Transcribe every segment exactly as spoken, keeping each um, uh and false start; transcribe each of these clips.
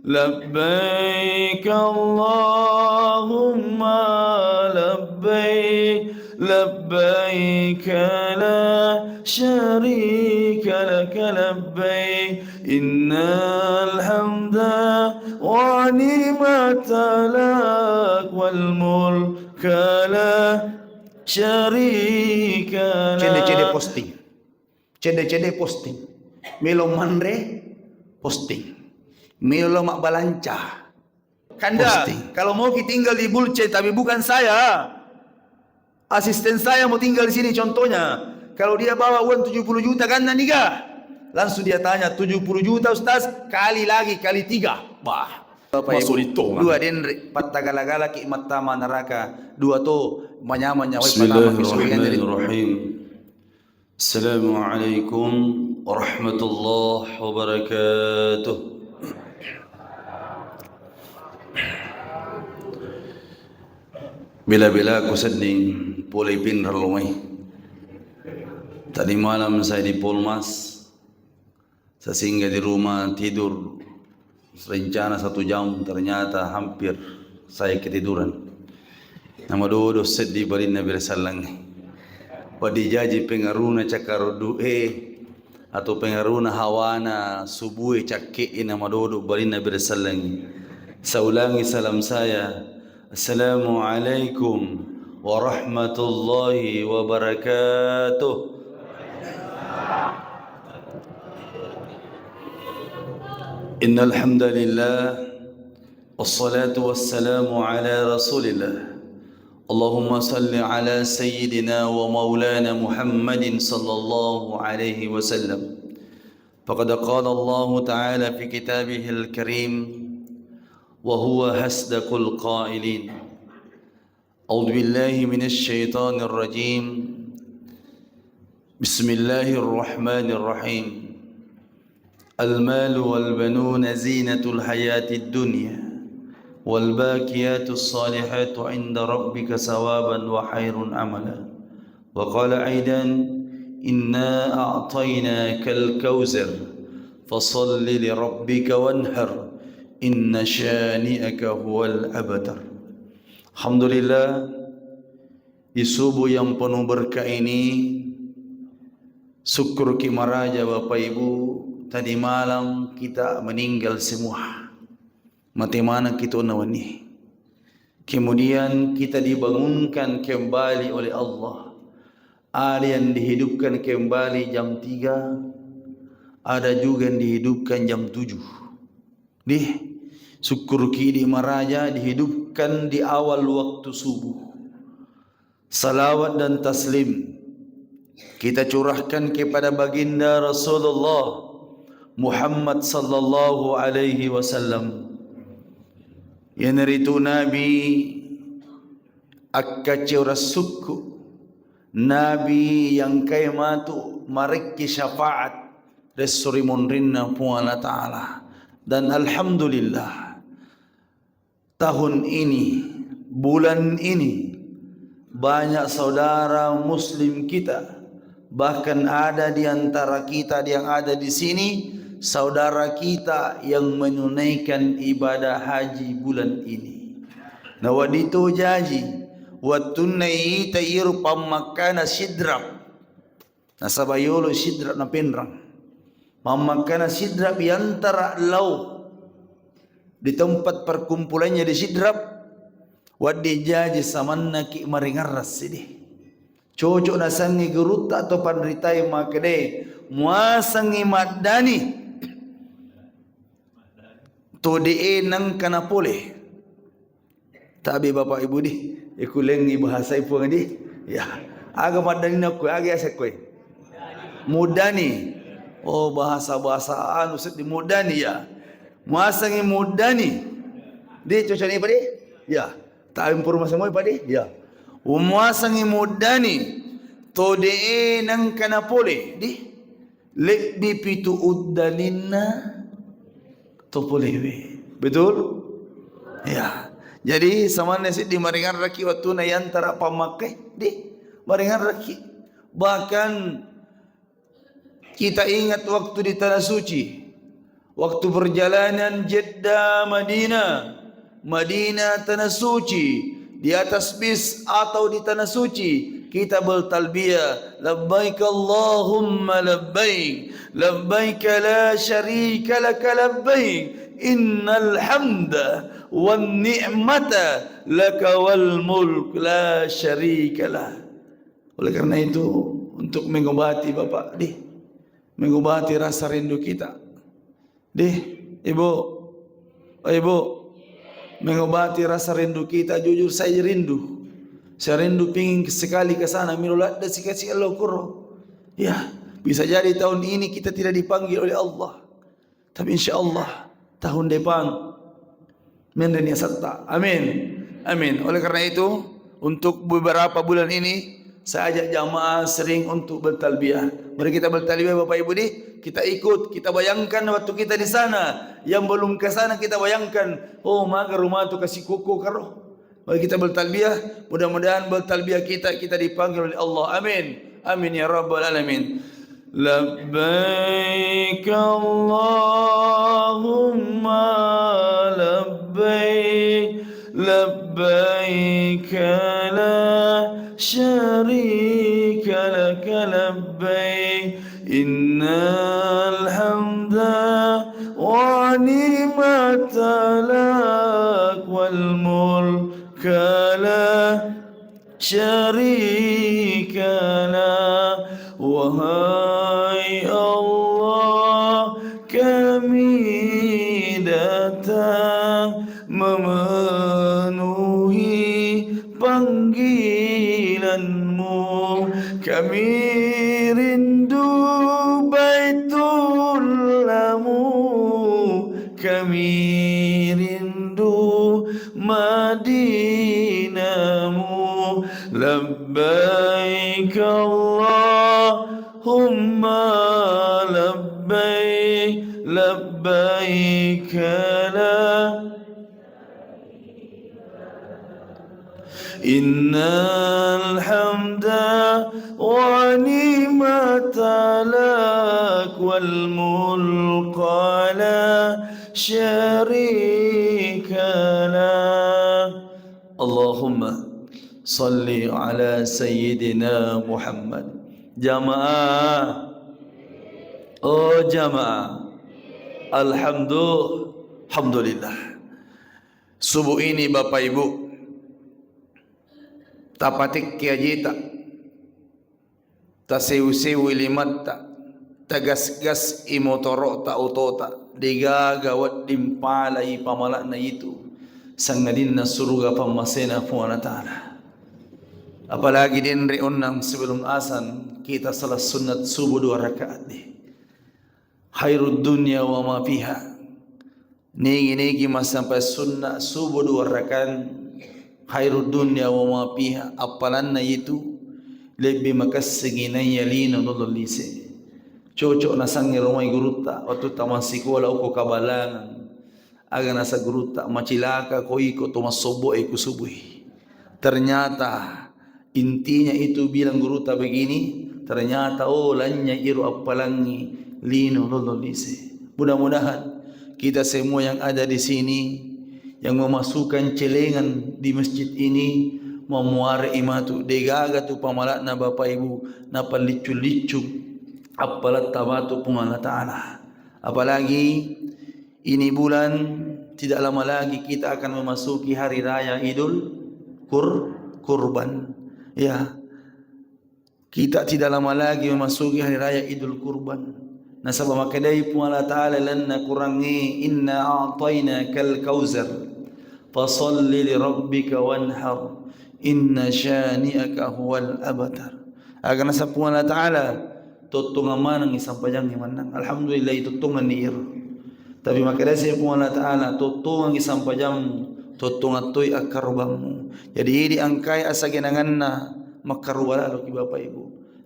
لبيك اللهم لبيك، لبيك لا شريك لك لبيك، إن الحمد والنعمة لك والملك لا شريك لك. Cede-cede posting. Cede-cede posting. Melo manre, posting. Melo mabbalanca, Kanda, posting. Kalau mau ki tinggal di Bulce, tapi bukan saya. Asisten saya mau tinggal di sini, contohnya. Kalau dia bawa uang tujuh puluh juta, kan niga? Langsung dia tanya, "Tujuh puluh juta, Ustaz, kali lagi, kali tiga." Bah, Bapak Ibu, masuk itu, dua denre, pattagala-gala ki mattama neraka, dua to, manyamang nyawai patama ki surga. Bismillahirrahmanirrahim. Assalamualaikum warahmatullahi wabarakatuh. Bela-bela ku sedding pole Pinrang lo mai. Tadi malam saya di Polmas. Saya singgah di rumah tidur, rencana satu jam, ternyata hampir saya ketiduran. Namadodo seddi balinna bere sallangnge. Wedding jaji pengaruhna cakkaruddu'e atau pengaruhna hawana subue cakke'e namadodo balinna bere sallangnge. Saya ulangi salam saya. Assalamualaikum warahmatullahi wabarakatuh. إن الحمد لله، والصلاة والسلام على رسول الله. اللهم صل على سيدنا ومولانا محمد صلى الله عليه وسلم. فقد قال الله تعالى في كتابه الكريم، وهو أصدق القائلين. أعوذ بالله من الشيطان الرجيم. بسم الله الرحمن الرحيم. المال والبنون زينة الحياة الدنيا، والباقيات الصالحات عند ربك ثوابا وخير أملا. وقال أيضا: إنا أعطيناك الكوثر، فصل لربك وانحر، إن شانئك هو الأبتر. Alhamdulillah, di subuh yang penuh berkah ini, syukur ki maraja Bapak Ibu, tadi malam kita meninggal semua. Mate maneng kita wenni. Kemudian kita dibangunkan kembali oleh Allah. Ada yang dihidupkan kembali jam tiga, ada juga yang dihidupkan jam tujuh. Di, syukur ki idi maraja dihidupkan di awal waktu subuh. Salawat dan taslim kita curahkan kepada baginda Rasulullah Muhammad sallallahu alaihi wasallam. Iyanaritu Nabi akkaceura sukku, Nabi yang kai matu marekki syafaat resso ri monrinna Puang Allah Ta'ala. Dan alhamdulillah, tahun ini, bulan ini, banyak saudara muslim kita, bahkan ada di antara kita yang ada di sini, saudara kita yang menunaikan ibadah haji bulan ini. Nawedding to jaji, wettunna ita iyaro pammakkana Sidrap. Nasaba yolo Sidrap na Penrang. Mammakkana Sidrap yantara lao di tempat perkumpulannya di Sidrap, wedding jaji samannaki maringarrang sidi. Cocok nasengngi gurutta atau panritae makkedae, muasengngi maddani to de'e nengka napole. Tabe Bapak Ibu di, ikulengngi bahasa Puang di. Ya. Aga maddanina koe, aga yaseng koe? Muddani. Oh, bahasa-bahasa anu seddi, muddani ya. Muasengngi muddani. Di, cocok ni, Pak di? Ya. Tabe pura maseng koe, Pak di? Ya. Muasengngi muddani. To de'e nengka napole di. Lebbi pitu uddaninna to polewe. Betul? Ya. Jadi samanna seddi maringarraki wettuna yantara pammakkae, di maringarraki. Bahkan kita ingat waktu di Tanah Suci, Waktu perjalanan Jeddah Madinah, Madinah tanah suci, di atas bis atau di tanah suci, kita bertalbiyah, "Labbaik Allahumma labbaik, labbaik la syarika laka labbaik, innal hamda wan ni'mata laka wal mulk la syarika lah." Oleh karena itu, untuk mengobati Bapak, di, mengobati rasa rindu kita, di, Ibu, oh, Ibu, mengobati rasa rindu kita, jujur saya rindu. Saya rindu, pingin sekali ke sana, miro ladde sikasi Allah kuro. Ya, bisa jadi tahun ini kita tidak dipanggil oleh Allah. Tapi insya Allah tahun depan menre ni asatta. Amin. Amin. Oleh karena itu, untuk beberapa bulan ini, saya ajak jamaah sering untuk bertalbiyah. Mari kita bertalbiyah, Bapak Ibu, di, kita ikut, kita bayangkan waktu kita di sana. Yang belum ke sana, kita bayangkan, oh, maga rumah tu kasih kuku karo. Mari kita bertalbiyah, mudah-mudahan bertalbiyah kita, kita dipanggil oleh Allah. Amin. Amin ya rabbal alamin. Labbaik Allahumma labbaik, labbaik la syarika laka labbaik, innal hamda wa ni'mata lak wal mulk la syarika lak. Wahai Allah, kami datang memenuhi panggilanmu. Kami rindu Baitullahmu, kami rindu Madinahmu. Labbaik Allahumma labbaik, labbaik la innal hamda wa ni'mata lak wal mulk la syarika lak. Allahumma salli ala sayyidina Muhammad. Jamaah. Oh jamaah. Alhamdulillah. Alhamdulillah. Subuh ini, Bapak Ibu, tapatekke ajeta, tasewu-sewu limatta, tagas-gas i motoro'ta, otota, degaga wedding palai pamala'na itu, sangadinna suruga pammasena Puang Allah Ta'ala. Apalagi denre onnang sebelum azan, kita salat sunnat subuh dua rakaat de. Khairud dunya wa ma fiha. Nigi-nigi massampai sunna subuh dua rakaat, khairud dunya wa ma fiha, appalanna itu lebbi makessingi naiya lino lolo lise. Cocok nasangngi romai gurutta, wattu tamassikola uko kabalangan. Aga nasa gurutta, macilaka ko iko to massobbo e ku subui. Ternyata intinya itu bilang gurutta begini, ternyata, oh, lanya iro appalangi lino lolo lise. Mudah-mudahan kita semua yang ada di sini, yang memasukkan celengan di masjid ini, mamuare imatu degaga tu pamalakna Bapak Ibu, napalliccu-liccu appalatta matu Puang Allah Ta'ala. Apalagi ini bulan tidak lama lagi kita akan memasuki hari raya Idul Kur-, Kurban. Ya. Kita tidak lama lagi memasuki hari raya Idul Kurban. Nasaba makkedai Puang Allah Ta'ala lalenna Kurangnge, "Inna a'tainakal kautsar, fasalli li rabbika wanhar, inna syani'aka huwal abtar." Aga nasaba Puang Allah Ta'ala, tottongang manengngi sampajangnge mennang. Alhamdulillah, tottonganni iyaro. Tapi makkedasi Puang Allah Ta'ala, tottongangngi sampajammu, tottongang toi akkarobammu. Jadi, idi engkai asagenanganna makkaroba laloki Bapak Ibu.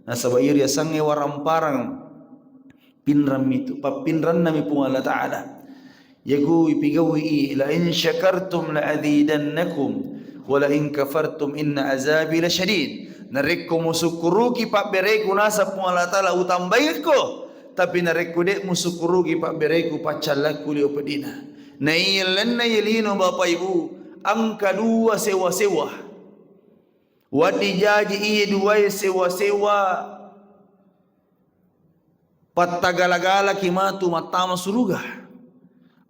Nasaba iri asengnge waramparang pinrammi tu, pappinrannami Puang Allah Ta'ala. Yaku ipigauwi, "La in syakartum la azidannakum, wa la in kafartum inna azabi lasyadid." Narekko musukkuruki pabbereku, naseng Puang Allah Ta'ala, utambaikko. Tapi narekko de' musukkurugi pabbereku, paccallakku lio pedina. Naiya lenna ye lino, Bapak Ibu, engka dua sewa-sewa. Waddi jaji iye duae sewa-sewa pattagala-galaki matu mattama suruga.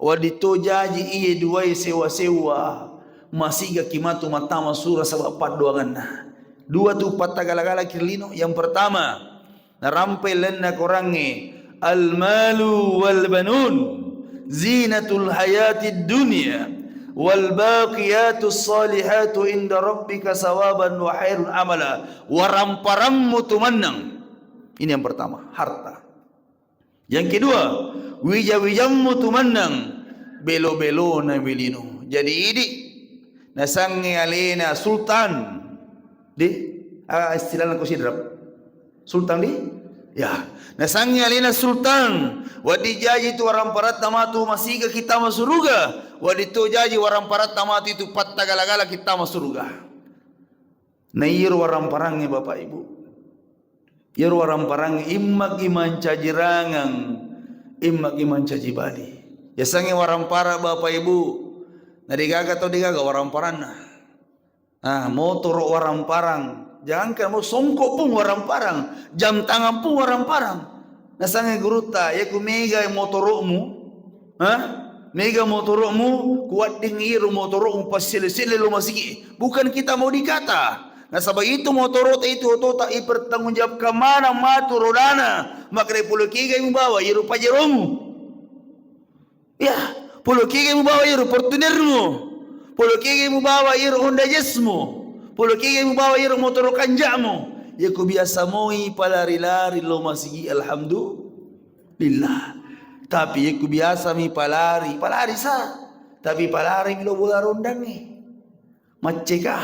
Waddi to jaji iye duae sewa-sewa masigaki matu mattama suruga saba' paddoanganna. Dua tu pattagala-galaki ri lino. Yang pertama, narampai lenna korangnge, "Al-malu wal banun zinatul hayatid dunya wal baqiyatus salihatu inda rabbika sawaban wa khairun amala." Waramparangmu tu mennang. Ini yang pertama, harta. Yang kedua, wija-wijammu tu mennang, belo-belona wi lino. Jadi idi' nasangnge alena sultan. Di, ah, istilahna ko Sidrap. Sultan di? Ya. Nasangnge alena sultan. Waddi jaji tu waramparatta matu masigaki tama suruga. Waddi to jaji waramparatta matu itu pattagala-galaki tama suruga. Na iyaro waramparangnge, Bapak Ibu. Iyaro waramparangnge immagi mancaji rangang, immagi mancaji bali. Yasengnge warampara, Bapak Ibu, na degaga tau degaga waramparanna. Ah, motoro waramparang. Jangankan mo, songko pun waramparang, jam tangan pun waramparang. Nasangnge gurutta, "Iya ku mega motoro'mu, ha? Mega motoro'mu, kuwadding iro motoro'mu passele-sele lo masigi." Bukan kita mau dikata. Nasaba itu motoro'ta itu otota ipertanggungjawabkan maneng matu rodana. Makkeda pole kegai mubawa iro Pajero-mu. Ya, polo kegai mubawa iyaro Fortuner-mu, polo kegai mubawa iyaro Honda Jazz-mu, polo kegai mubawa iyaro motoro kanja'mu, iya ku biasa moi palari-lari lo masigi, alhamdulillah. Tapi iya ku biasa mi palari, palari sa, tapi palari mi lo bola rondangnge. Macceka.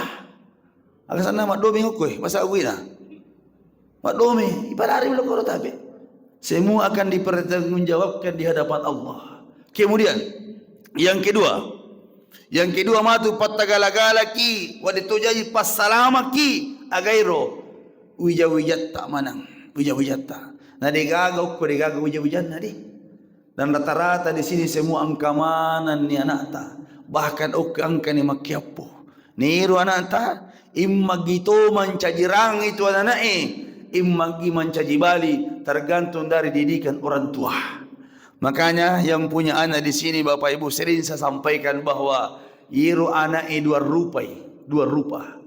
Aga sanna maddomi ngokkoe, masa uwina? Maddomi, ipalari lo koro tabe. Semua akan dipertanggungjawabkan di hadapan Allah. Kemudian, yang kedua, yang kedua matu pattagala-galaki, wadde to jaji passalamaki, agairo wija-wijatta manang, wija-wijatta. Na degaga okko, degaga wija-wijanna di. Dan rata-rata di sini semua engka manenni anakta, bahkan okko engkani makkiappo. Niru anakta, immagi to mancaji rang itu anak'e, immagi mancaji bali, tergantung dari didikan orang tua. Makanya yang punya anak di sini, Bapak Ibu, sering saya sampaikan bahwa iro anak'e dua rupai, dua rupa.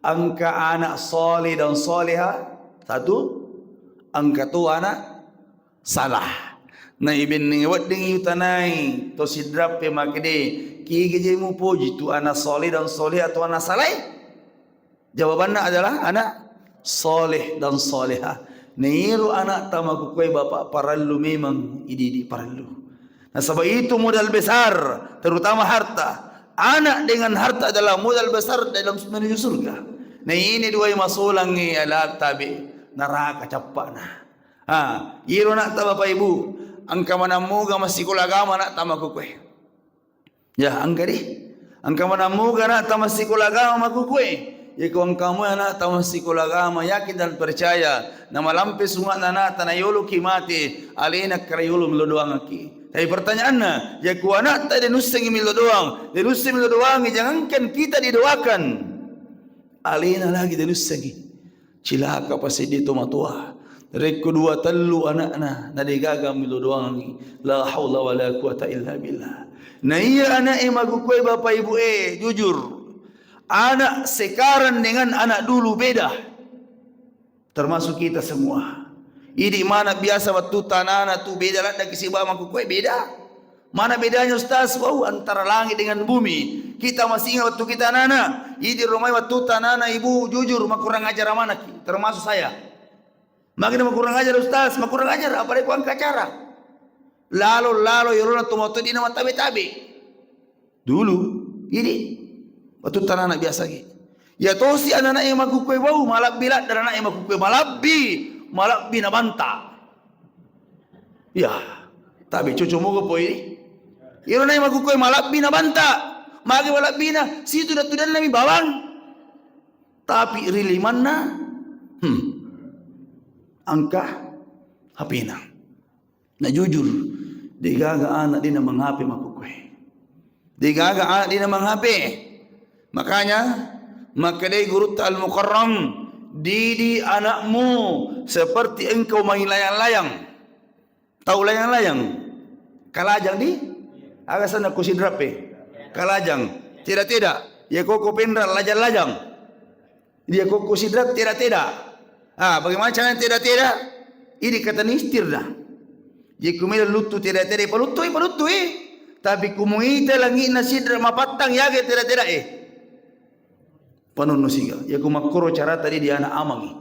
Engka anak soleh dan soleha, satu, engka to anak salah. Na ibenneng wedding yutanai to Sidrappe makkeda, kega je mupoji tu anak soleh dan soleha atau anak saleh? Jawabanna adalah anak soleh dan soleha. Nairu anakta makkukue, Bapak, parellu memang ididik, parellu. Nasaba itu modal besar, terutama harta. Anak dengan harta adalah modal besar dalam menuju surga. Nah, ini dua masolangnge ala tabe neraka cappana. Ha, iyaro anakta, Bapak Ibu, engka maneng muga massikola agama anakta makkukue. Ya, engka di. Engka maneng muga anakta massikola agama makkukue. Yako engka mua anakta massikola agama, yakin dan percaya, namalampe sunga'na anakta, nayoloki mate, alena kara yolo millo doangekki. Tapi pertanyaanna, yako anakta de nussengi millo doang, de nusseng millo doangi, jangankan kita didoakan. Alena lagi de nussengi. Cilaka paseddi tomatoa. Rekko dua tellu anakna, na degaga millo doangi. La haula wala quwata illa billah. Na iya anak'e makkukue, Bapak Ibu e, jujur. Anak sekarang dengan anak dulu beda. Termasuk kita semua. Idi mana biasa wettu tanana tu beda ladde ki sibawa makkukue, beda. Mana bedanya, Ustaz? Wau, antara langit dengan bumi. Kita masih ingat waktu kita anak-anak. Idi romai waktu tanana ibu, jujur, makurang ajar manaki, termasuk saya. Magi makurang ajar, Ustaz? Makurang ajar, apalagi ku engka acara. Lalo-lalo, yolona tomatoa dina matabe-tabe. Dulu, idi, waktu tanana biasa ki. Ya tosi anak-anak yang makkukue, wau, malabbi ladde anak yang makkukue, malabbi, malabbi na banta. Iya, tabe coco moga poi. Iyaro nai makkukue malabbi na banta. Magi malabbina, situda-tudannami bawang. Tapi ri limanna, hmm, engka H P-na. Na jujur, degaga anak dina meng-H P makkukkue. Degaga anak dina meng-H P. Makanya, makkedai gurutta Al-Mukarram, "Didi anakmu seperti engkau main layang-layang." Tau layang-layang? Kalajang di? Aga sana ku Sidrap e. Kalajang. Tidak-tidak. Ya koko penra lajang-lajang. Dia koko Sidrap tidak-tidak. Ah, bagaimana caranya tidak-tidak? Ini kata nistir dah. Jadi kumela luttu tidak-tidak, paluttui, paluttui. Tapi kumuita langitna Sidrap mapattang, yaga tidak-tidak e. Panonno siga. Yaku makkoro carata di, di anak amangi.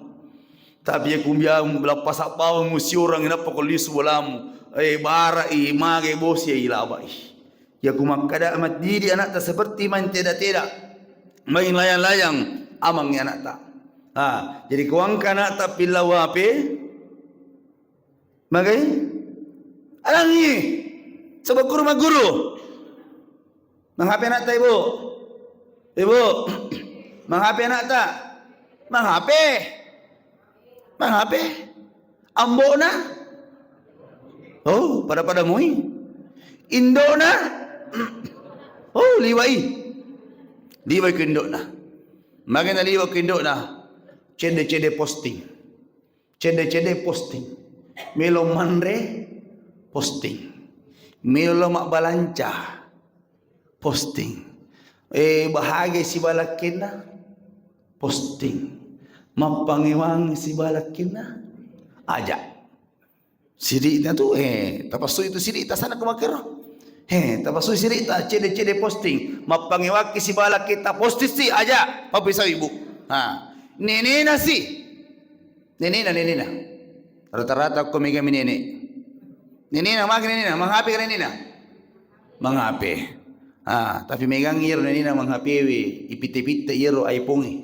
Tapi yaku biang lapasa bawang musi orang inappa ko lisu bolamu. Eh, bara i, mage bosi i, laba i. Yaku makkada maddidi anakta seperti main teda-teda. Main layang-layang amangi anakta. Ha, jadi kuangka anakta pillau H P. Magai? Alangi. Sebab guru magguru. Meng-H P anakta, Ibu? Ibu, meng-H P anakta? Meng-H P. Meng-H P. Ambo'na? Oh, pada-pada mui. Indo'na? Oh, liwa'i. Liwa'i ku indo'na. Magana liwa' ku indo'na. Cede-cede posting. Cede-cede posting. Melo manre posting. Melo mabbalanca posting. Eh, bahagia sibalakkenna posting. Mappangewang sibalakkenna aja. Sidi'na tu, eh, tapassui tu sidi'ta sana ku makkero. Eh, tapassui sidi'ta, cede-cede posting. Mappangewakki sibalakketta posting si aja. Pappisau ibu. Ha. Nenena si. Nenena, nenena. Rata-rata ko mega mi nene. Nenena, magi nenena, meng-H P ka nenena? Meng-H P. Ah, tapi megang iyaro nenena meng-H P we, ipitte-pitte iyaro iPhone e.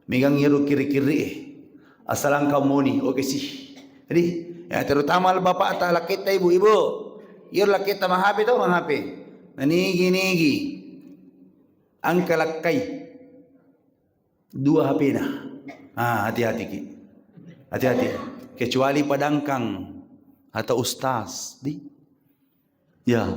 Megang iyaro kiri-kiri e. Asal engka moni, oke sih. Jadi, ya, terutama bapak ta lakketta ibu-ibu. Iyaro lakketta meng-H P to, meng-H P. Nah, nigi-nigi. Engka lakkai. Dua H P-na. Ah, hati-hati ki. Hati-hati. Kecuali padangkang atau ustaz, di? Ya.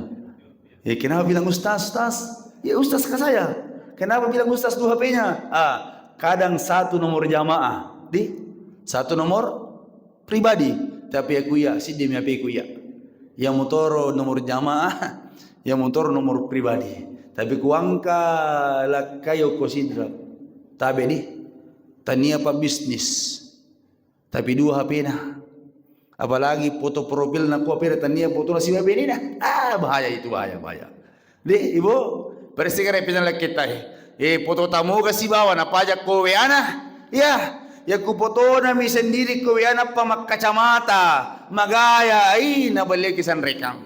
Ya, kenapa bilang ustaz, ustaz? Ya, ustaz ke saya. Kenapa bilang ustaz dua H P-nya? Ah, kadang satu nomor jamaah, di? Satu nomor pribadi, tapi aku iya, siddi mi H P-ku iya. Iya motoro nomor jamaah, iya motoro nomor pribadi. Tapi kuangka lakkai okko Sidrap. Tabe di, tania pa bisnis. Tapi dua H P-na. Apalagi foto profilna ko pera tania fotona sibawa benena. Ah, bahaya itu, bahaya, bahaya. Deh, Ibu, bersihkan ya pinang lakketta e. Eh, foto tamoga sibawa napajak ko W A-na. Ya, ya ku fotona mi sendiri ko W A-na pa makkacamata, magaya, ai, nabelleki sanrekang.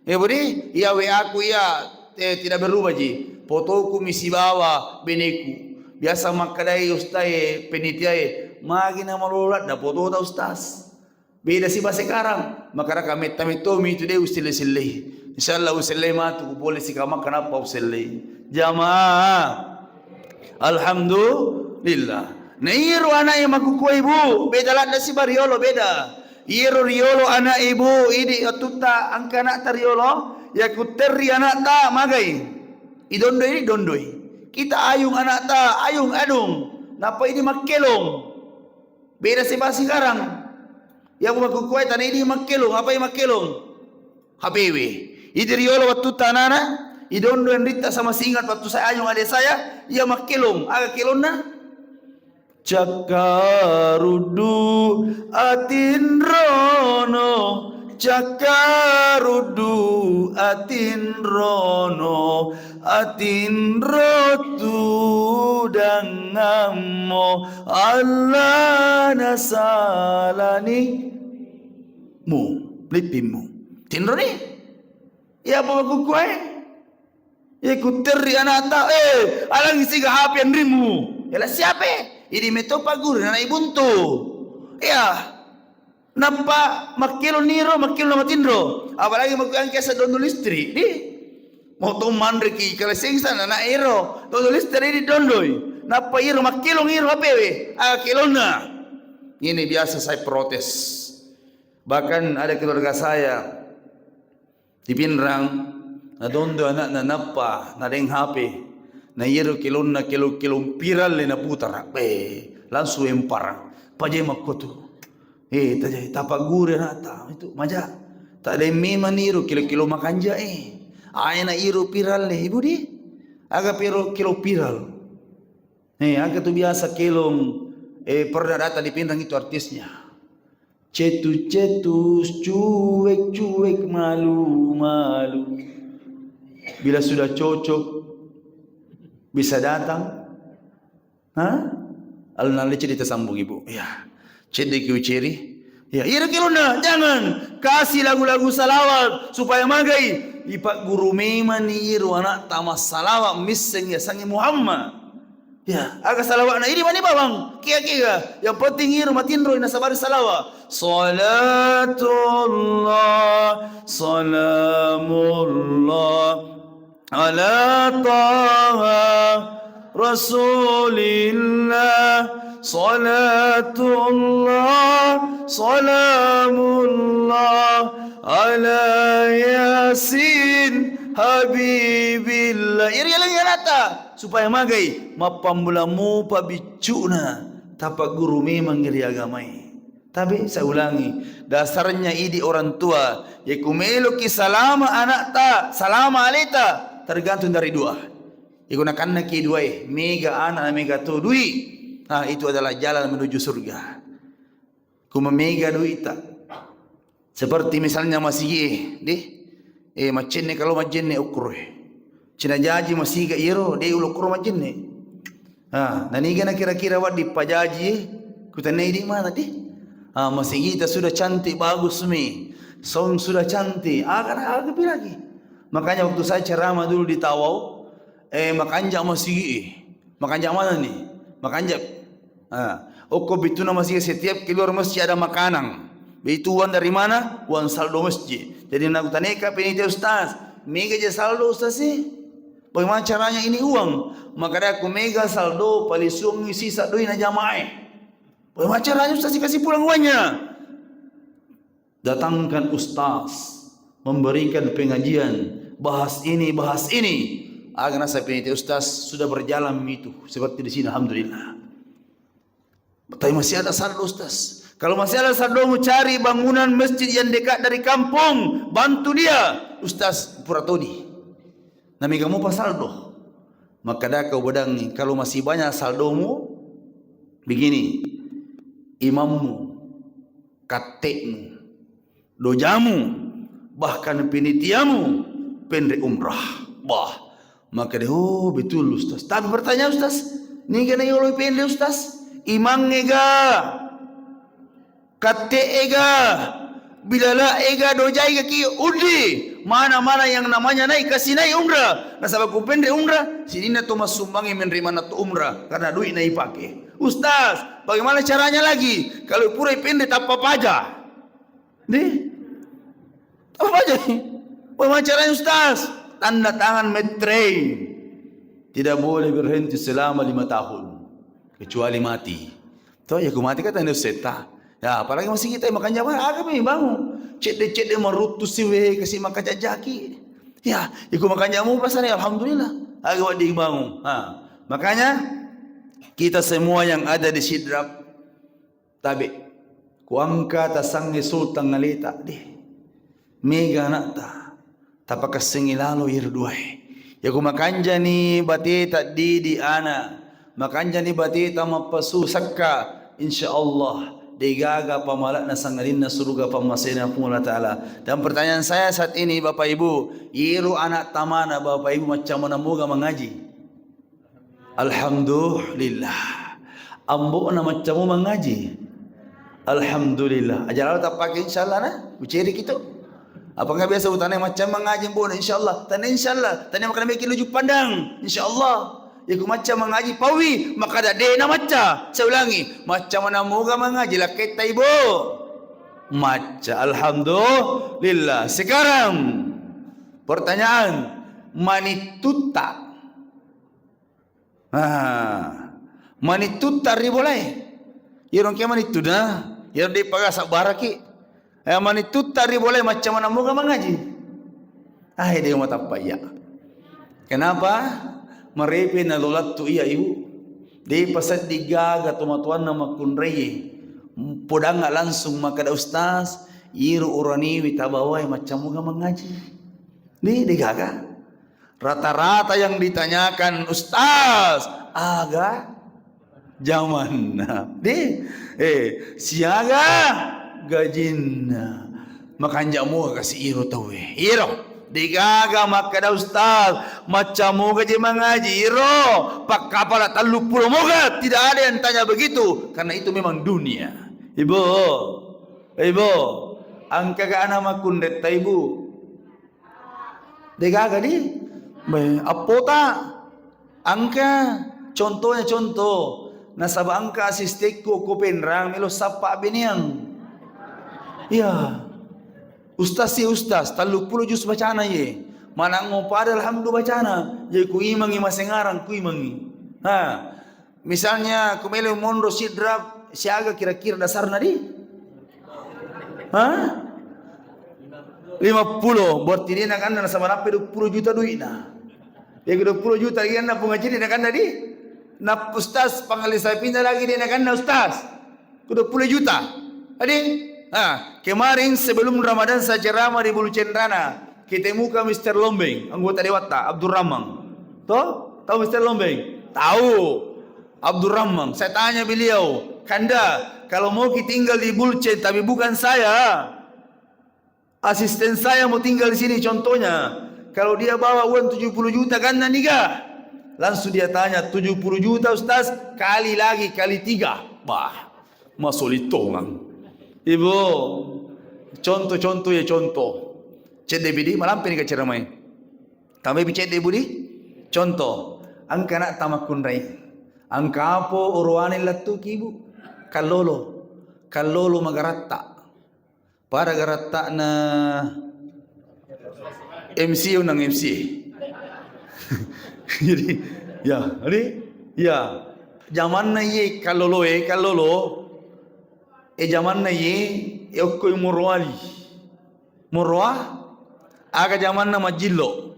Eh, Budi, iya W A-ku iya, eh, tidak berubah ji. Fotoku mi sibawa beneku. Biasa makkadai ustaz e, penitia e, magi na malola da fotota ustaz. Beda si ba sekarang. Makaraka metta metto mi tu de uselle-sellei. Insyaallah usellei matu ku pole si kamma kenapa usellei. Jamaah. Alhamdulillah. Na iyaro ana'e makkukue, Bu, beda ladde si ba riolo, beda. Iyaro riolo ana'e, Bu, idi wattutta engka ana'ta riolo, ya ku terri ana'ta magai. Idondoi, idondoi. Kita ayung ana'ta, ayung adung. Nappa idi makkelong. Beda si ba sekarang. Ya, Bu, makkukue tana idi makkelong, apai makkelong? H P W. Idi riolo wattutta anana, idondo enritta sama si ingat waktu saya ayung ade saya, iya makkelong. Aga kelonna? Cakkaruddu atinrono, cakkaruddu atinrono, atinro tudangammo, Allah nasalani mu, lippimmu. Tinroni? Iya apa makkukkuae? Iya ku terri ana'ta, eh, alangi siga H P anrimmu. Ela siapa? Idi metto pagguru, nana ibuntu. Iya. Nappa makkelong niro, makkelong matinro. Apalagi makkuangke asa dondo listrik, di. Mau to manreki kala sengsa nana ero. Dondo listrik di dondoi. Nappa iro makkelong iro H P we. Aga kelonna. Ini biasa saya protes. Bahkan ada keluarga saya di Pinrang, nadondo anakna nappa, nadeng H P. Na iyaro kelonna, kelo-, kelong viral le naputara. Beh, langsung empar. Paje makkotu. Eh, taja-, tapagguru anakta. Itu maja. Tak ada memang iro kelo-, kelo makanja, eh. Aina iro viral le, Ibu di. Aga pero kelo viral. Eh, aga tu biasa kelong, eh, pernah datang di Pinrang itu artisnya. Cetus-cetus, cuek-cuek, malu-malu. Bila sudah cocok, bisa datang. Hah? Alun-alun cerita sambung, Ibu. Ya. Cedde ki uceri. Ya, iro kelonna, jangan. Kasih lagu-lagu salawat supaya magai. Ipagguru memang ni iro anakta massalawat misseng yasengnge Muhammad. Ya, aga salawatna idi mani bawang, kega-kega. Yang penting iro matinro nasabari salawat. Salatullah, salamullah, ala Taha Rasulillah. Salatullah, salamullah, ala Yasin Habibillah. Iri-iri anakta. Supaya magai, mappammula mupa biccu'na, tapagguru memang ri agamae. Tapi saya ulangi, dasarnya idi orang tua, ya ku meloki salama anakta, salama aleta, tergantung dari dua. Iku nakannaki duae, mega anak, mega to dui. Nah, itu adalah jalan menuju surga. Ku mamega duita. Seperti misalnya masigi, di, eh, maccenne kalau majjenne ukkuro. Cina jaji masiga iyaro, de ulo ukkuro majjenne. Ah, naniga na kira-kira waddi pajaji, kutannai di mana di? Ah, masigita sudah cantik, bagus mi. Sound sudah cantik. Ah, karena aga pi lagi. Makanya waktu saya ceramah dulu di Tawau, eh, makanja masigi. Makanja mana ni? Makanja. Ah, okko bituna masigi setiap keluar masjid ada makanan. Itu uang dari mana? Uang saldo masjid. Jadi nakutaneka penitia ustaz, mega je saldo ustaz sih? Bagaimana caranya ini uang? Makadaku mega saldo palisuangi sisa doi na jamaah. Bagaimana caranya ustaz sih kasih pulang uangnya? Datangkan ustaz, memberikan pengajian, bahas ini, bahas ini. Aga nasa penitia ustaz sudah berjalan itu seperti di sini, alhamdulillah. Tapi masih ada saldo ustaz. Kalau masih ada saldo, mau cari bangunan masjid yang dekat dari kampung, bantu dia, ustaz pura toni. Nami kamu pasal doh. Maka dah kau bedangi, kalau masih banyak saldomu, begini, imammu, katte'mu, dojamu, bahkan penitiamu penre umrah. Bah, maka dia, oh betul ustaz. Tapi pertanyaan ustaz, niga na yolo penre ustaz? Imang ega, katte ega, bilala ega, dojai ega ki undi. Mana-mana yang namanya nai kasi nai umrah. Nasaba ku penre umrah, sininna to massumbangi menre mana to umrah karena duit nai pake. Ustaz, bagaimana caranya lagi? Kalau pura penre tappa paja. Deh. Apa aja? Bagaimana caranya ustaz? Tanda tangan metrei. Tidak boleh berhenti selama lima tahun. Kecuali mati. Toh ya ku mati kata ini seta. Ya apalagi masih kita makan jamaah. Aga mi bangun. Cedde-cedde maruttu siwe kasi makan jajaki. Ya, iku makan jamu pasane alhamdulillah. Aga wadi bangun. Ha. Makanya kita semua yang ada di Sidrap Tabe, kuangka tasangnge Sultan aleta, deh. Mega anakta, tapakassengi lalo iro duae. Yaku makanjani bateta didi ana, makanjani bateta mappasu sakka, insya Allah degaga pamalakna sangadinna suruga pammasena Puang Allah Ta'ala. Dan pertanyaan saya saat ini, Bapak Ibu, iro anak tamana Bapak Ibu macam mana moga mengaji? Alhamdulillah. Ambo'na maccamu mangaji. Alhamdulillah. Aja lalo tappake insyaallah na, uceri kitu. Apa nggak biasa utane macam mangaji ambo'na insyaallah. Tane insyaallah. Tane makan bikin lucu pandang. Insyaallah. Iku macam mangaji pawi, maka dade na macca. Saya ulangi, macam mana moga mangaji laketta ibu? Macca. Alhamdulillah. Sekarang pertanyaan, manittutta. Ah, manittutta ri bolae. Iyaro engka manittuna, iyaro de' paga sabbaraki. Eh, manittutta ri bola macca maneng moga mangaji. Ah, de' matappa iya. Kenapa? Marepe na lolattu iya, Ibu. De' paseddi gaga tomatoanna makkunraie. Podangnga langsung makkeda, "Ustaz, iro uraniwi tabawai macca moga mangaji." De', de' gaga. Rata-rata yang ditanyakan, "Ustaz, aga jamanna?" De', eh, siaga gajinna? Makanja' moga kasi iro tauwe. Iro, de' gaga makkeda, "Ustaz, macca moga je mangaji iro? Pakkapala telluppulo moga?" Tidak ada yang tanya begitu, karena itu memang dunia. Ibu, Ibu, engkaga ana makkunretta, Ibu? De' gaga di? Be, appota. Engka contohnya, contoh. Nasaba engka asistekku ko Penrang melo sappa abbeneang. Iya. Ustaz si ustaz, telluppulo juz bacana ye. Manangngo pada alhamdulillah bacana. Jadi ku imangi masengarang, ku imangi. Ha. Misalnya, ku melo monro sidra, siaga kira-kira dasarna di? Ha? Lima puluh, berarti de' naganna nasaba nappa dua puluh juta duitna. Ya, dua puluh juta lagi anna Puang Haji de' naganna di? Na ustaz, pangali sapinna lagi de' naganna ustaz. Ku dua puluh juta. Adi? Ah, kemarin sebelum Ramadan saya ceramah di Bulu Cenrana. Kita muka Mister Lombeng, anggota dewatta, Abdurrahman. Toh? Tahu Mister Lombeng? Tahu. Abdurrahman, saya tanya beliau, "Kanda, kalau mau ki tinggal di Bulcen, tapi bukan saya, asisten saya mau tinggal di sini, contohnya, kalau dia bawa uang tujuh puluh juta, ganna niga?" Langsung dia tanya, "Tujuh puluh juta, Ustaz, kali lagi, kali tiga." Bah, masolittongang. Ibu, contoh-contoh ya contoh. Cedde bidi, malampe ni kaceramai. Tamai bicedde budi. Contoh, engka ana'ta makkunrai. Engka apo orowane lettuki, Ibu? Kallolo. Kallolo magaratta. Pada garatta'na M C unang M C. Jadi, ya, jadi, ya. Jamanna iye kallolo e, kallolo. E jamanna iye, e okko Morowali. Moroa, aga jamanna majillo.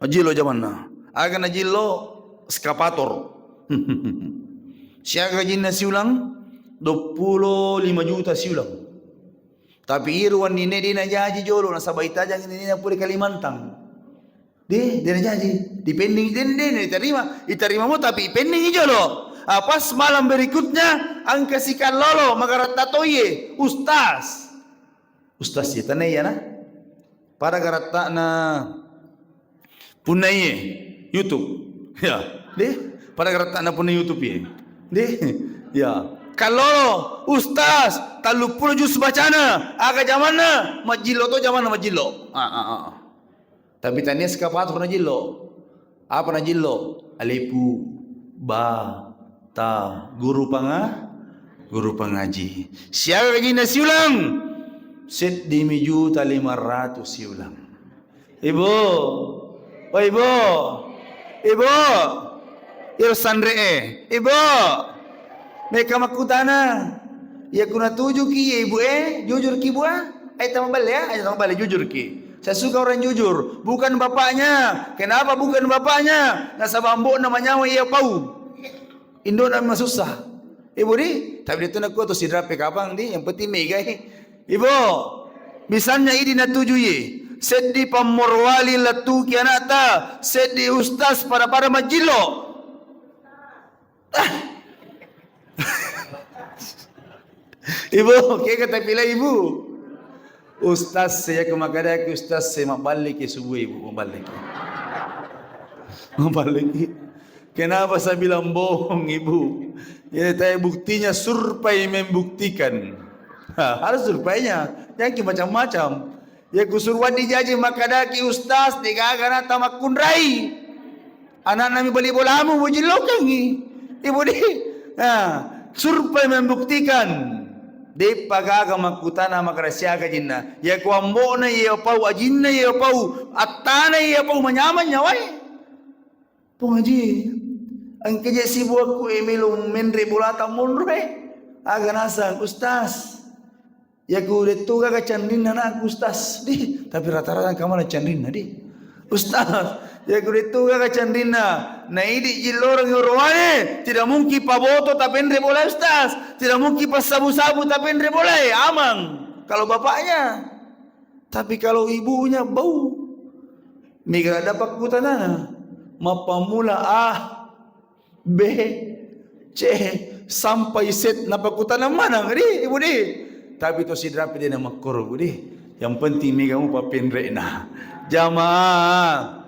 Majillo jamanna. Aga najillo, eskavator. Siaga gajinna siulang? Duappulo lima juta siulang. Tapi iro wenninna de' najaji jolo, nasaba itajang nenena pole Kalimantan. De', de' najaji. Dipending, de', de', de' diterima. Diterima mo, tapi ipending jolo. Ah, pas malam berikutnya, engka si kallolo, magaratta toiye, ustaz. Ustaz ye, tanai ya, nah. Pada garatta'na punna iye YouTube. Ya, de'. Pada garatta'na punna YouTube ye. De'. Ya. Kallolo, ustaz, telluppulo juz bacana. Aga jamanna? Majillo to jamanna, majillo. Ah, ah, ah. Tapi tania eskavator najillo. Apa najillo? Alefu, ba, ta, guru panga-, guru pangaji. Siaga gajinna siulang? Seddimi juta lima ratus siulang. Ibu, oh ibu, ibu, iro sanre e, ibu, meka makkutana, iya kuna tujuki, iya ibu e, jujur ki, Bu, ah? Ayo tamaballe ya, ayo tamaballe, jujur ki. Saya suka orang jujur, bukan bapaknya. Kenapa bukan bapaknya? Nasaba ambo'na manyawa iya pau. Indo'na masussa. Ibu di, tapi de' tu nakua tu sidrape kapang di, yang penting mega e. Ibu, misalnya idi natuju ye, seddi pammorowali lettuki ana'ta, seddi ustaz pada-pada majillo. Ah. Ibu, kega tapilai, Ibu? Ustaz, saya ke makadaki ustaz, saya maballiki subuh, Ibu, maballiki. Maballiki. Kenapa saya bilang bohong, Ibu? Ya, tapi buktinya survei membuktikan. Ha, harus surveinya. Jangan macam-macam. Ya, kusuru waddi jaji makadaki ustaz, de' gaga ana'ta makkunrai. Ana'na mi bali bolamu, mujillokengngi. Ibu di, nah, survei membuktikan. De'pa gaga makkutana makkeda siaga ajinna. Iya ko ambo'na iya pau, ajinna iya pau, attana iya pau, manyameng nyawae. Pung Haji, engka je sibuakku e melo menre bolata monro e. Aga nasang, Ustaz? Yaku dettu gaga canrinna anakku, Ustaz. Di, tapi rata-rata engka maneng canrinna, di. Ustaz, yaku dettu gaga canrinna, naidi jilloreng orowane, tidak mungkin paboto tapenre bola, Ustaz. Tidak mungkin passabu-sabu tapenre bola, eh, aman. Kalau bapaknya. Tapi kalau ibunya, bau. Mega dapat kutanana. Mappamula A, B, C, sampai Z, napakkutana maneng, di, ibu, di. Tapi to sidrapi de namakkoro, bu, di. Yang penting mega mupa penre'na. Jamaah.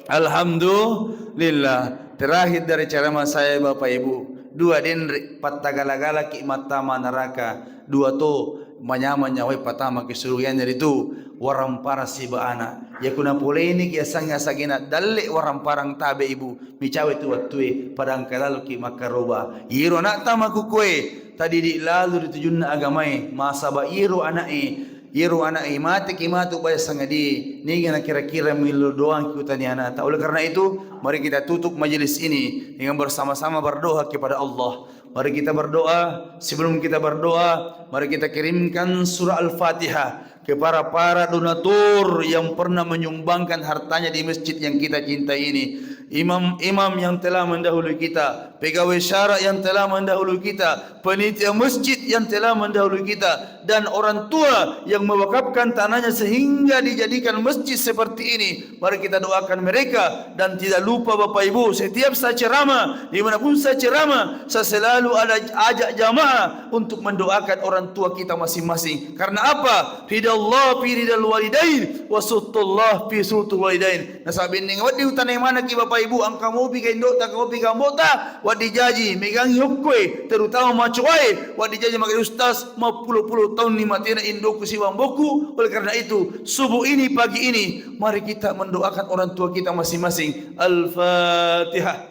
Alhamdulillah. Terakhir dari ceramah saya, Bapak Ibu, dua denre pattagala-galaki mattama neraka, dua to manyameng nyawai patama ke surga, iyanaritu waramparang siba ana. Yakuna poleni ki asangnge asagena dalle waramparang tabe, Ibu, micawe tu wattue, pada engka laloki makkaroba. Iyero anakta makkukkoe tadidi lalu ri tujunna agamae, masaba iyero ana'e, iyero ana'e mateki matu baya sangadie, niga nakira-kira millau doang ki utani anakta. Oleh karena itu, mari kita tutup majelis ini dengan bersama-sama berdoa kepada Allah. Mari kita berdoa. Sebelum kita berdoa, mari kita kirimkan surah Al-Fatihah kepada para donatur yang pernah menyumbangkan hartanya di masjid yang kita cintai ini. Imam-imam yang telah mendahului kita, pegawai syara yang telah mendahului kita, panitia masjid yang telah mendahului kita, dan orang tua yang mewakafkan tanahnya sehingga dijadikan masjid seperti ini. Mari kita doakan mereka, dan tidak lupa Bapak Ibu, setiap saya ceramah, dimanapun saya ceramah, saya selalu ada ajak jamaah untuk mendoakan orang tua kita masing-masing. Karena apa? Ridallah fi ridal walidain, wa suhtullah fi suhtul walidain. Nasaba benneng wedding utanai manekki Bapak Ibu, engka mopi ka indo'ta, engka mopi ka ambo'ta, wedding jaji megangngi okkoe, terutama macoae, wedding jaji maka ustaz, mappulo-pulo taunni matena indo'ku sibawa ambo'ku. Oleh karena itu, subuh ini, pagi ini, mari kita mendoakan orang tua kita masing-masing. Al-Fatihah.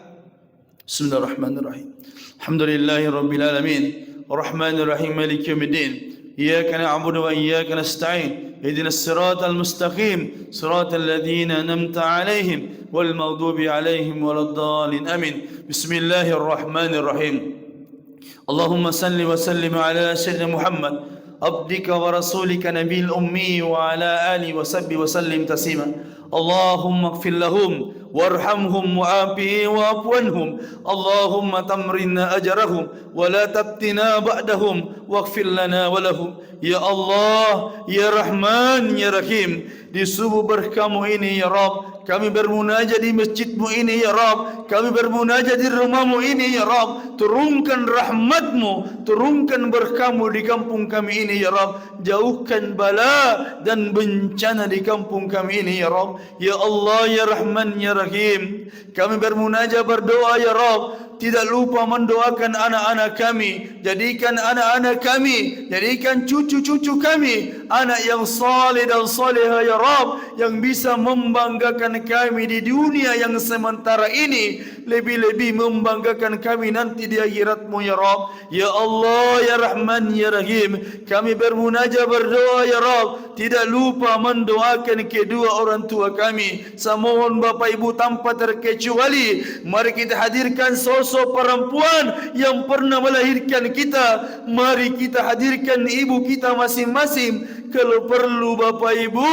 Bismillahirrahmanirrahim. Alhamdulillahi rabbil alamin. Arrahmanirrahim. Maliki yaumiddin. Iyyaka na'budu wa iyyaka nasta'in. Ihdinas siratal mustaqim. Siratal ladzina an'amta 'alaihim, wal maghdubi 'alaihim waladdallin. Amin. Bismillahirrahmanirrahim. اللهم صل وسلم على سيدنا محمد عبدك ورسولك نبي الأمي وعلى آله وصحبه وسلم تسليما. اللهم اغفر لهم وارحمهم وعافهم واعف عنهم. اللهم تمرنا أجرهم ولا تفتنا بعدهم واغفر لنا ولهم. Ya Allah, ya Rahman, ya Rahim, di subuh berkahmu ini, ya Rabb, kami bermunajat di masjidmu ini, ya Rabb, kami bermunajat di rumahmu ini, ya Rabb, turunkan rahmatmu, turunkan berkahmu di kampung kami ini, ya Rabb, jauhkan bala dan bencana di kampung kami ini, ya Rabb. Ya Allah, ya Rahman, ya Rahim, kami bermunajat, berdoa, ya Rabb, tidak lupa mendoakan anak-anak kami. Jadikan anak-anak kami, jadikan cucu-cucu kami anak yang saleh dan salehah, ya Rabb, yang bisa membanggakan kami di dunia yang sementara ini, lebih-lebih membanggakan kami nanti di akhiratmu, ya Rabb. Ya Allah, ya Rahman, ya Rahim, kami bermunajat, berdoa, ya Rabb, tidak lupa mendoakan kedua orang tua kami. Saya mohon Bapak Ibu tanpa terkecuali, mari kita hadirkan sosok perempuan yang pernah melahirkan kita. Mari kita hadirkan ibu kita masing-masing. Kalau perlu Bapak Ibu,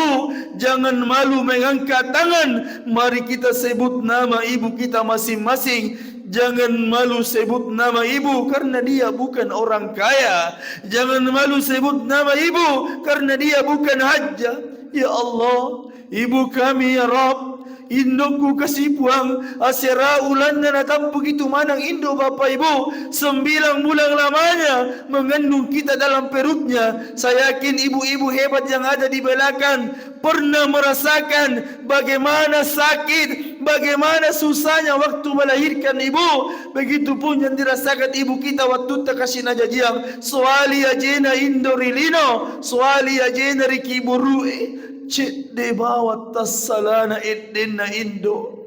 jangan malu mengangkat tangan. Mari kita sebut nama ibu kita masing-masing. Jangan malu sebut nama ibu karena dia bukan orang kaya. Jangan malu sebut nama ibu karena dia bukan hajjah. Ya Allah, ibu kami, ya Rabb, indokku kasi Puang, asera ulanna natampuki tu maneng indo Bapak Ibu, sembilang bulan lamanya mengandung kita dalam perutnya. Saya yakin ibu-ibu hebat yang ada di belakang pernah merasakan bagaimana sakit, bagaimana susahnya waktu melahirkan ibu. Begitupun yang dirasakan ibu kita wattu takasi najajiang, soali ajena indo ri lino, soali ajena ri kiburu'e. Cedde bawang tassalana eddenna indo.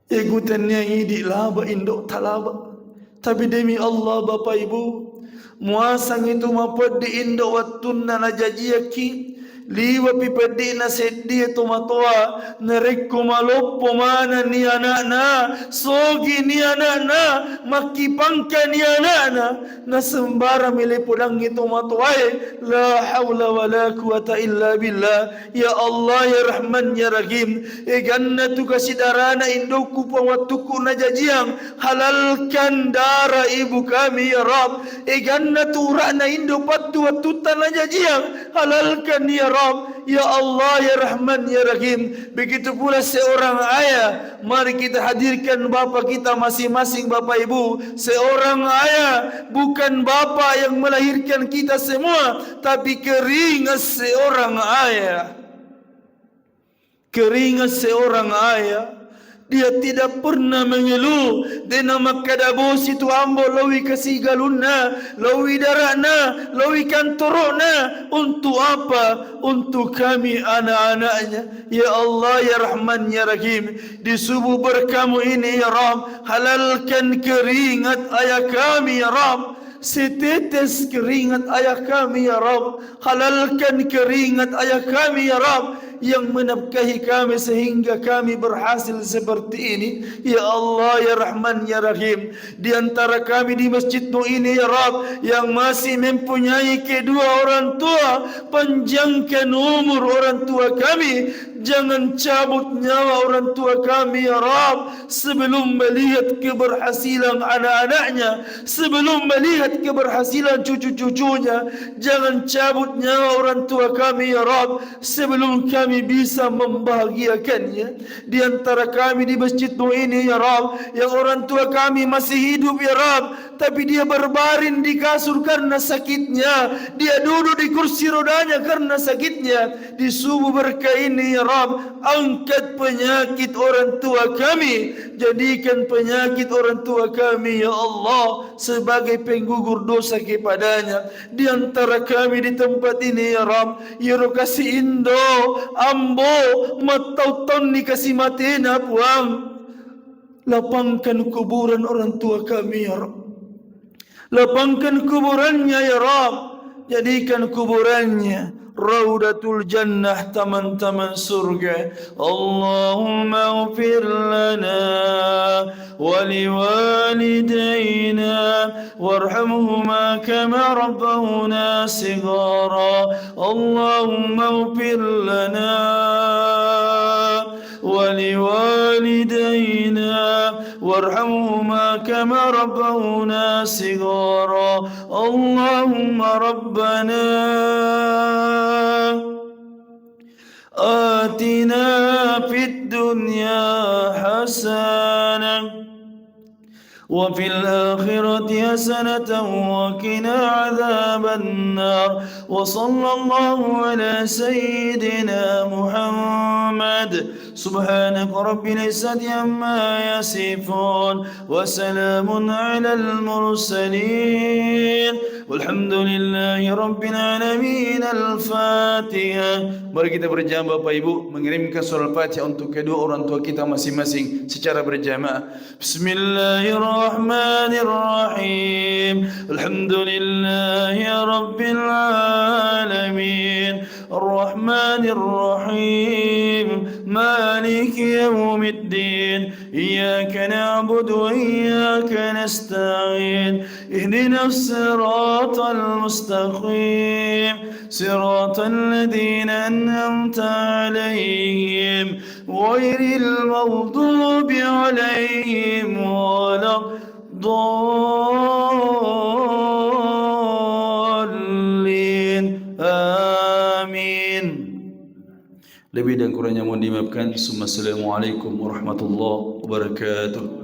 Egu tennia idi laba indo talaba. Tapi demi Allah, Bapak Ibu, muasang itu mapeddi indo wattunna najajiakki. Liwe'pi peddi'na seddie tomatoa, narekko maloppo manenni ana'na, sogini ana'na, makkipangkani ana'na, nasembarami lepodangngi tomatoae. La haula wala quwata illa billah. Ya Allah, ya Rahman, ya Rahim, eganna tu kasidarana indokku, Puang, wettukku najajiang, halalkan darah ibu kami, ya Rabb. Eganna tu ura'na indo pattu wettutta najajiang, halalkan, ya Rabb. Ya Allah, ya Rahman, ya Rahim. Begitu pula seorang ayah. Mari kita hadirkan bapak kita masing-masing, Bapak Ibu. Seorang ayah bukan bapak yang melahirkan kita semua, tapi keringat seorang ayah. Keringat seorang ayah, dia tidak pernah mengeluh, de' namakkeda bosi tu ambo, lowi kasi galunna, lowi dara'na, lowi kantoro'na. Untuk apa? Untuk kami anak-anaknya. Ya Allah, ya Rahman, ya Rahim, di subuh berkahmu ini, ya Rabb, halalkan keringat ayah kami, ya Rabb. Setetes keringat ayah kami, ya Rabb. Halalkan keringat ayah kami, ya Rabb, yang menafkahi kami sehingga kami berhasil seperti ini. Ya Allah, ya Rahman, ya Rahim, di antara kami di masjidmu ini, ya Rabb, yang masih mempunyai kedua orang tua, panjangkan umur orang tua kami. Jangan cabut nyawa orang tua kami, ya Rabb, sebelum melihat keberhasilan anak-anaknya, sebelum melihat keberhasilan cucu-cucunya. Jangan cabut nyawa orang tua kami, ya Rabb, sebelum kami bisa membahagiakannya. Di antara kami di masjidmu ini, ya Rabb, yang orang tua kami masih hidup, ya Rabb, tapi dia berbaring di kasur karena sakitnya, dia duduk di kursi rodanya karena sakitnya, di subuh berkah ini, ya Rabb, angkat penyakit orang tua kami, jadikan penyakit orang tua kami, ya Allah, sebagai penggugur dosa kepadanya. Di antara kami di tempat ini, ya Rabb, iyaro kasi indo, ambo, mattau-taunni kasi matena, Puang. Lapangkan kuburan orang tua kami, ya Rabb. Lapangkan kuburannya, ya Rabb. Jadikan kuburannya raudatul jannah, taman-taman surga. Allahumma ighfir lana wa liwalidayna warhamhuma kama rabbawna sighara. Allahumma ighfir lana ولوالدينا وارحمهما كما ربونا صغارا. اللهم ربنا آتنا في الدنيا حسنة وفي الآخرة حسنة وقنا عذاب النار. وصلى الله على سيدنا محمد. سبحانك رب العزة عما يصفون. وسلام على المرسلين. والحمد لله رب العالمين. الفاتحة. Mari kita berjamaah, Bapak Ibu, mengirimkan surah Al-Fatihah untuk kedua orang tua kita masing-masing secara berjamaah. بسم الله الرحمن الرحيم. الحمد لله رب العالمين. الرحمن الرحيم. مالك يوم الدين. إياك نعبد وإياك نستعين. اهدنا الصراط المستقيم. صراط الذين أنعمت عليهم غير المغضوب عليهم ولا الضالين. آمين. Lebih dan kurangnya mohon dimaafkan. Summa assalamualaikum warahmatullahi wabarakatuh.